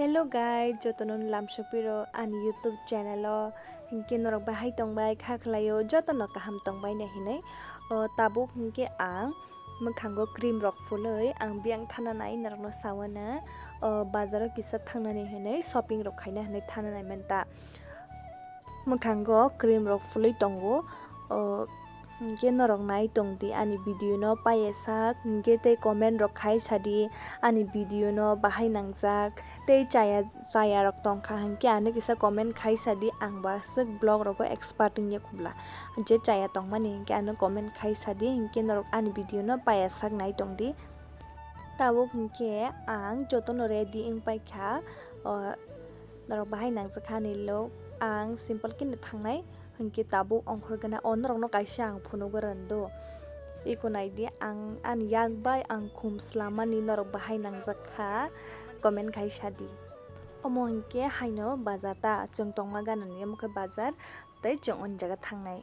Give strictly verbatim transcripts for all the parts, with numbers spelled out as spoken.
Hello guys, jotono lamsopiro ani YouTube channel o, hinkhe norok bahai tongbai kha khlaio, jotono kaham tongbai na hinwi. O, tabuk hinkhe ang mwkhango cream rok phulwi ang biyang thana nai norokno sawana, o, bazaro kisa thangnani hinwi shopping rok khaina hinwi thana nai manta. Mwkhango cream rok phulwi tongo, o, hinkhe norok nai tongdi ani video no payesak, hinkhe tei comment rok khai sadi ani video no bahai nangjak, tei chaya, chaya rok tongkha hinkhe ano kisa comment khai sadi, ang bo aswk vlog rogo expert wngya khobla, je chaya tongmani hinkhe ano comment khai sadi, hinkhe norok ani video no payesak nai tongdi. Tabuk hinkhe ang jotono ready wng paikha, o, norok bahai nangjakha ani look. Ang simple khe no thangnai, hinkhe tabuk ongkhor gana o norokno kaisa ang phunugwi rwndo. Iko naidi ang ani yak bai ang khum swlammani norok bahai nangjakha, comment khai sadi. Omo hinkhe haino bazar ta chwng tongma ganani omo khe bazar tei chwng o jaga thangnai.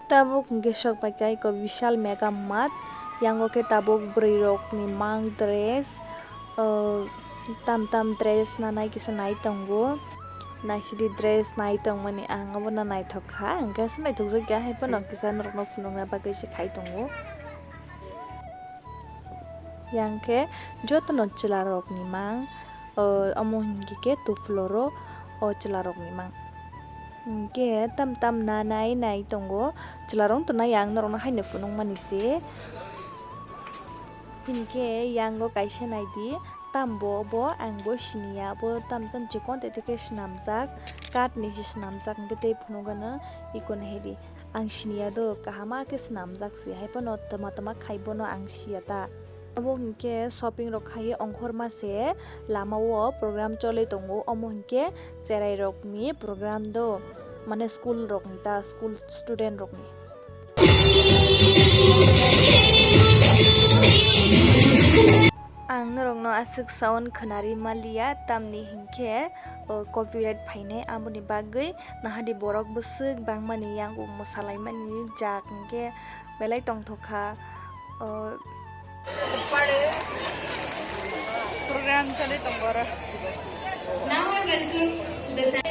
Tabuk hwnkhe sok pai kha eko Vishal Mega Mart, yango khe tabuk bwrwi rokni mang dress, o, tam tam dress nanai kisa nai tongo, naisidi dress nai tongmani ang obono naithok kha, hwnkhe aswk naithokjak ya, haiphano kisa norokno phunukna bagwi se khai tongo. Yang khe jotono chwla rokni mang, o, omo hinkhe khe tufloro o chwla rokni mang. Hinkhe tam tam nanai nai tongo, chwla rok wngtona yang norokno haino phunukmani se. Hinkhe yango kaisa naidi, tam bo, bo ang bo siniya, bo tam jani chikon tete khe swnamjak, kath ni se swnamjak, hinkhe tei phunukgano iko naidi. Ang siniya do, kahama khe swnamjak se, hai phano tama tama khai bono ang siya ta. Abo hinkhe shopping rok khai ongkhorma se lama o program choli tongo, omo hinkhe cherai rok ni program do, mane school rok ni ta, school student rok ni. Ang norokno aswk sound khwnari manliya, tamni hinkhe, o, copyright phainai, aboni bagwi nahadi borok bwswk bangmani yango mwsalaimani jak hinkhe belai tongthokha, o, program choli tongo oro. Now I welcome the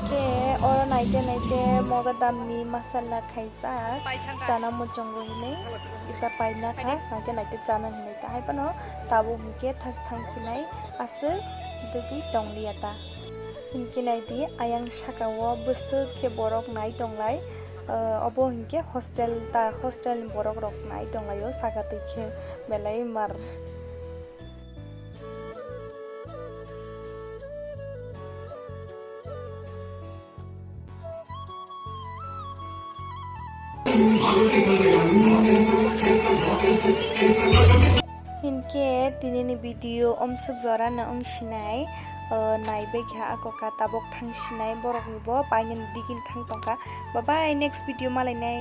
Khe oro naite naite moga damni masala khaijak, chana muchungo hinwi kisa paina kha, naite naite chana hinwi ta hai phano tabuk hinkhe thas thangsinai aswk dugwi tongliya ta. Hinkhe naidi ayang sakao bwswk khe borok nai tonglai, ah, obo hinkhe hostel ta, hostel ni borok rok nai tonglaio saka twi khe belai mar. Hinkhe tinini video omswk jorano wngsinai, o, naibaikha ako kha tabuk thangsinai boroknibo painani digini thang tongkha. Bye bye, next video malainai.